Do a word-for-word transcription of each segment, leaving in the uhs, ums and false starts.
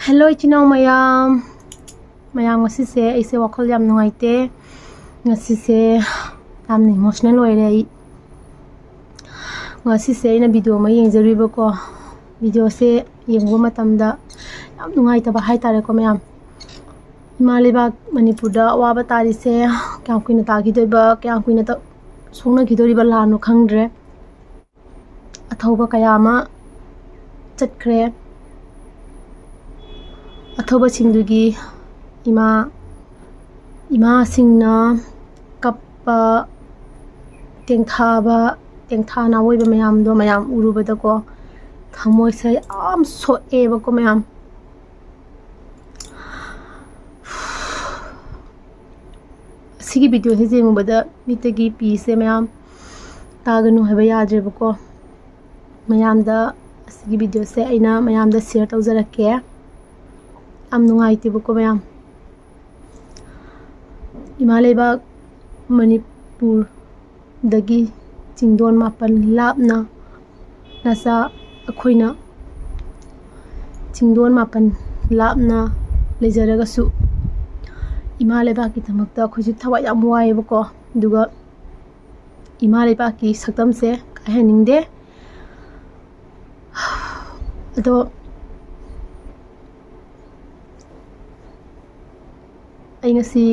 Hello, ꯏꯆꯤꯟ ꯏꯅꯥꯎ ꯃꯌꯥꯝ꯫ ꯃꯌꯥꯝ, ꯉꯁꯤꯁꯦ ꯑꯩꯁꯦ ꯋꯥꯈꯜ ꯌꯥꯝ ꯅꯨꯡꯉꯥꯏꯇꯦ꯫ ꯉꯁꯤꯁꯦ ꯌꯥꯝꯅ emotional ꯑꯣꯏꯔꯦ ꯑꯩ꯫ ꯉꯁꯤꯁꯦ ꯑꯩꯅ video ꯑꯃ ꯌꯦꯡꯖꯔꯨꯏꯕꯀꯣ꯫ Videoꯁꯦ ꯌꯦꯡꯕ ꯃꯇꯝꯗ ꯌꯥꯝ ꯅꯨꯡꯉꯥꯏꯇꯕ ꯍꯥꯏꯇꯥꯔꯦꯀꯣ ꯃꯌꯥꯝ꯫ ꯏꯃꯥ ꯂꯩꯕꯥꯛ ꯃꯅꯤꯄꯨꯔꯗ ꯑꯋꯥꯕ ꯇꯥꯔꯤꯁꯦ ꯀꯌꯥꯝ ꯀꯨꯏꯅ ꯇꯥꯈꯤꯗꯣꯏꯕ, ꯀꯌꯥꯝ ꯀꯨꯏꯅ ꯇ-, ꯁꯣꯛꯅꯈꯤꯗꯣꯔꯤꯕ ꯂꯥꯟꯅꯣ ꯈꯪꯗ꯭ꯔꯦ꯫ ꯑꯊꯧꯕ ꯀꯌꯥ ꯑꯃ ꯆꯠꯈ꯭ꯔꯦ꯫ ꯑꯊꯧꯕꯁꯤꯡꯗꯨꯒꯤ ꯏꯃꯥ, ꯏꯃꯥꯁꯤꯡꯅ ꯀꯞꯄ, ꯇꯦꯡꯊꯥꯕ, ꯇꯦꯡꯊꯥ ꯅꯥꯑꯣꯏꯕ ꯃꯌꯥꯝꯗꯣ ꯃꯌꯥꯝ ꯎꯔꯨꯕꯗꯀꯣ, ꯊꯃꯣꯏꯁꯦ ꯌꯥꯝ ꯁꯣꯛꯑꯦꯕꯀꯣ ꯃꯌꯥꯝ꯫ ꯑꯁꯤꯒꯤ videoꯁꯦ ꯌꯦꯡꯉꯨꯕꯗ ꯃꯤꯠꯇꯒꯤ ꯄꯤꯁꯦ ꯃꯌꯥꯝ ꯇꯥꯒꯅꯨ ꯍꯥꯏꯕ ꯌꯥꯗ꯭ꯔꯦꯕꯀꯣ꯫ ꯃꯌꯥꯝꯗ ꯑꯁꯤꯒꯤ videoꯁꯦ ꯑꯩꯅ ꯃꯌꯥꯝꯗ share ꯇꯧꯖꯔꯛꯀꯦ꯫ ꯌꯥꯝ ꯅꯨꯡꯉꯥꯏꯇꯦꯕꯀꯣ ꯃꯌꯥꯝ꯫ ꯏꯃꯥ ꯂꯩꯕꯥꯛ ꯃꯅꯤꯄꯨꯔꯗꯒꯤ ꯆꯤꯡꯗꯣꯟ ꯃꯥꯄꯜ ꯂꯥꯞꯅ ꯅꯆꯥ ꯑꯩꯈꯣꯏꯅ ꯆꯤꯡꯗꯣꯟ ꯃꯥꯄꯜ ꯂꯥꯞꯅ ꯂꯩꯖꯔꯒꯁꯨ ꯏꯃꯥ ꯂꯩꯕꯥꯛꯀꯤꯗꯃꯛꯇ ꯑꯩꯈꯣꯏꯁꯨ ꯊꯋꯥꯏ ꯌꯥꯝ ꯋꯥꯏꯌꯦꯕꯀꯣ꯫ ꯑꯗꯨꯒ ꯏꯃꯥ ꯂꯩꯕꯥꯛꯀꯤ ꯁꯛꯇꯝꯁꯦ ꯀꯥꯏꯍꯟꯅꯤꯡꯗꯦ꯫ ꯑꯗꯣ ꯑꯩ ꯉꯁꯤ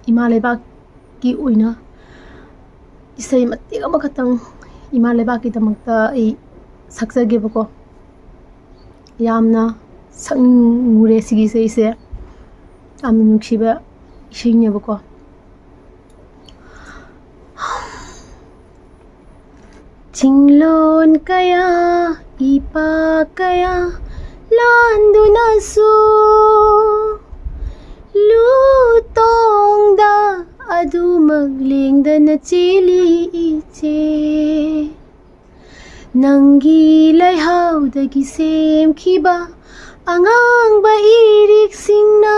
ꯏꯃꯥ ꯂꯩꯕꯥꯛꯀꯤ ꯑꯣꯏꯅ ꯏꯁꯩ ꯃꯇꯦꯛ ꯑꯃꯈꯛꯇꯪ ꯏꯃꯥ ꯂꯩꯕꯥꯛꯀꯤꯗꯃꯛꯇ ꯑꯩ ꯁꯛꯆꯒꯦꯕꯀꯣ꯫ ꯌꯥꯝꯅ ꯁꯛꯅꯤꯡꯉꯨꯔꯦ ꯁꯤꯒꯤ ꯏꯁꯩꯁꯦ꯫ ꯌꯥꯝꯅ ꯅꯨꯡꯁꯤꯕ ꯏꯁꯩꯅꯦꯕꯀꯣ꯫ ꯆꯤꯡꯂꯣꯟ ꯀꯌꯥ, ꯏꯄꯥ ꯀꯌꯥ ꯂꯥꯟꯗꯨꯅꯁꯨ, ꯂꯨ ꯇꯣꯡꯗ ꯑꯗꯨꯃꯛ ꯂꯦꯡꯗꯅ ꯆꯦꯜꯂꯤ ꯏꯆꯦ꯫ ꯅꯪꯒꯤ ꯂꯩꯍꯥꯎꯗꯒꯤ ꯁꯦꯝꯈꯤꯕ ꯑꯉꯥꯡꯕ ꯏꯔꯤꯛꯁꯤꯡꯅ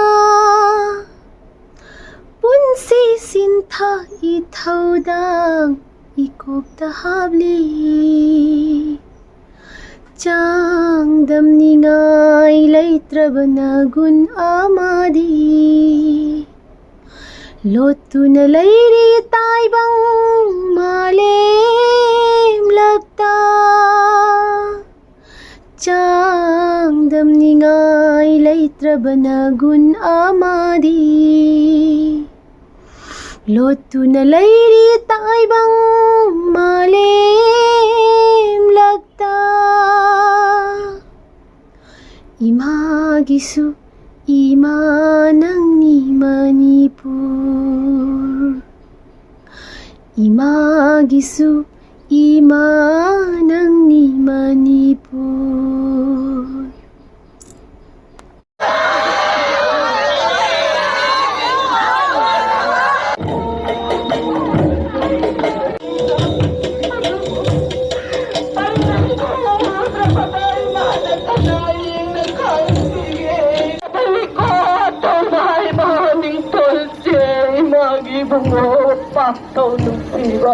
ꯄꯨꯟꯁꯤ ꯁꯤꯟꯊꯥ ꯏꯊꯧꯗꯥꯡ ꯏꯀꯣꯛꯇ ꯍꯥꯞꯂꯤ꯫ ꯆꯥꯡꯗꯝꯅꯤꯡꯉꯥꯏ ꯂꯩꯇ꯭ꯔꯕ ꯅꯒꯨꯟ ꯑꯃꯗꯤ ꯂꯣꯠꯇꯨꯅ ꯂꯩꯔꯤ ꯇꯥꯏꯕꯪ ꯃꯥꯂꯦꯝꯂꯛꯇ꯫ ꯆꯥꯡꯗꯝꯅꯤꯡꯉꯥꯏ ꯂꯩꯇ꯭ꯔꯕ ꯅꯒꯨꯟ ꯑꯃꯗꯤ ꯂꯣꯠꯇꯨꯅ ꯂꯩꯔꯤ ꯇꯥꯏꯕꯪ ꯃꯥꯂꯦꯝꯂꯛꯇ꯫ ꯏꯃꯥꯒꯤꯁꯨ ꯏꯃꯥ ꯅꯪꯅꯤ ꯃꯅꯤꯄꯨꯔ, ꯏꯃꯥꯒꯤꯁꯨ ꯏꯃꯥ ꯅꯪꯅꯤ ꯃꯅꯤꯄꯨꯔ꯫ ꯏꯃꯥꯒꯤ ꯏꯕꯨꯡꯉꯣ ꯄꯥꯛꯇꯧ ꯅꯨꯡꯁꯤꯕ꯫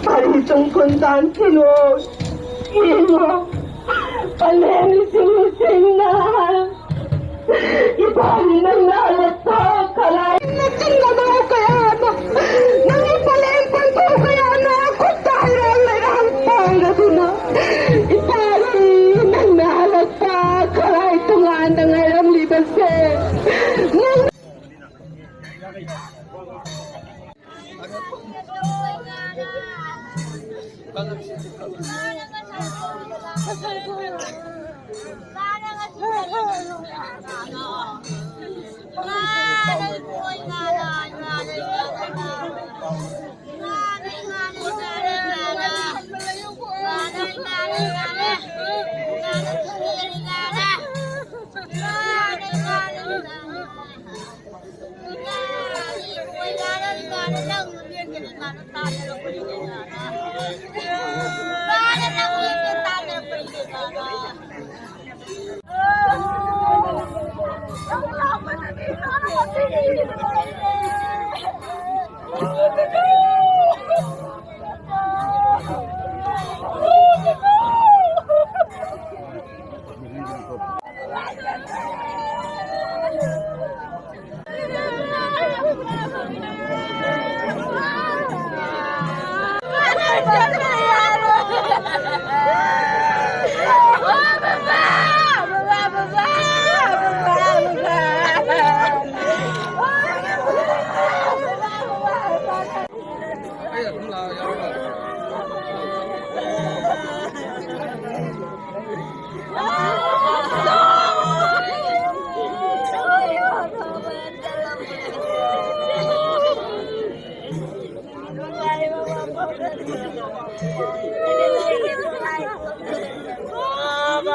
ꯀꯔꯤ ꯇꯨꯡ ꯈꯨꯟ ꯇꯥꯟꯈꯤꯅꯣ? ꯌꯦꯡꯉꯣ, ꯄꯂꯦꯝ ꯏꯁꯤꯡ ꯏꯁꯤꯡꯅ ꯏꯄꯥꯒꯤ ꯅꯪꯅ ꯍꯜꯂꯛꯄ ꯈꯔ ꯅꯆꯤꯟ ꯅꯅꯥꯎ ꯀꯌꯥꯅ ꯅꯪꯒꯤ ꯄꯂꯦꯝ ꯄꯟꯊꯧ ꯀꯌꯥꯅ ꯈꯨꯠꯇ ꯍꯩꯔꯥꯡ ꯂꯩꯔꯥꯡ ꯄꯥꯡꯂꯗꯨꯅ ꯏꯄꯥꯒꯤ ꯅꯪꯅ ꯍꯜꯂꯛꯄ ꯈꯔ ꯇꯣꯉꯥꯟꯅ ꯉꯥꯏꯔꯝꯂꯤꯕꯁꯦ ꯅꯪ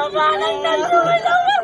ꯃꯃꯥ ꯅꯪ ꯅꯪ ꯂꯣꯏꯔꯕ?